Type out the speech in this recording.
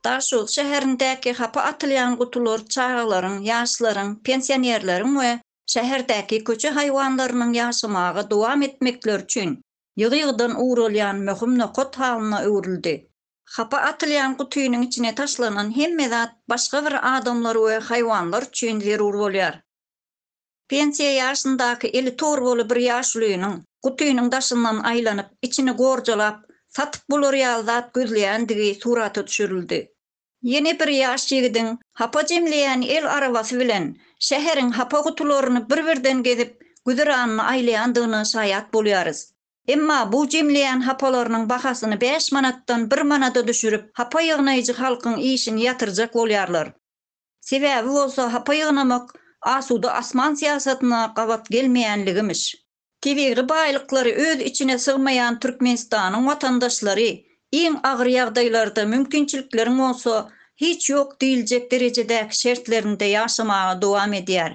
Daşoguz şäherindäki hapa atylýan gutular çagalaryň, ýaşlaryň, pensionerleriň we şäherdäki köçe haýwanlarynyň ýaşamaga dowam etmekleri üçin ýygy-ýygydan ugralýan möhüm nokat halyna öwrüldi. Hapa atylýan gutynyň içine taşlanan hemme zat başga bir adamlar we haýwanlar üçin zerur bolýar. Pensiýa ýaşyndaky eli torbaly bir ýaşulynyň gutynyň daşyndan aýlanyp, içini gorjalap, satyp bolar ýaly zat gözleýändigi surata düşürildi. Ýene bir ýaş ýigidiň hapa jemleýän el arabasy bilen şäheriň hapa gutularyny bir-birden gezip, güzeranyny aýlaýandygyna şaýat bolýarys. Emma bu jemleýän hapalarynyň bahasyny bäş manatdan bir manada düşürip, hapa ýygnaýjy halkyň işini ýatyrjak bolýarlar. Sebäbi bolsa hapa ýygnamak asuda asman syýasatyna gabat gelmeýänligimiş. Tebigy baýlyklary öz içine sygmaýan Türkmenistanyň watandaşlary iň agyr ýagdaýlarda mümkinçilikleriň bolsa hiç ýok diýiljek derejedäki şertlerinde ýaşamaga dowam edýär.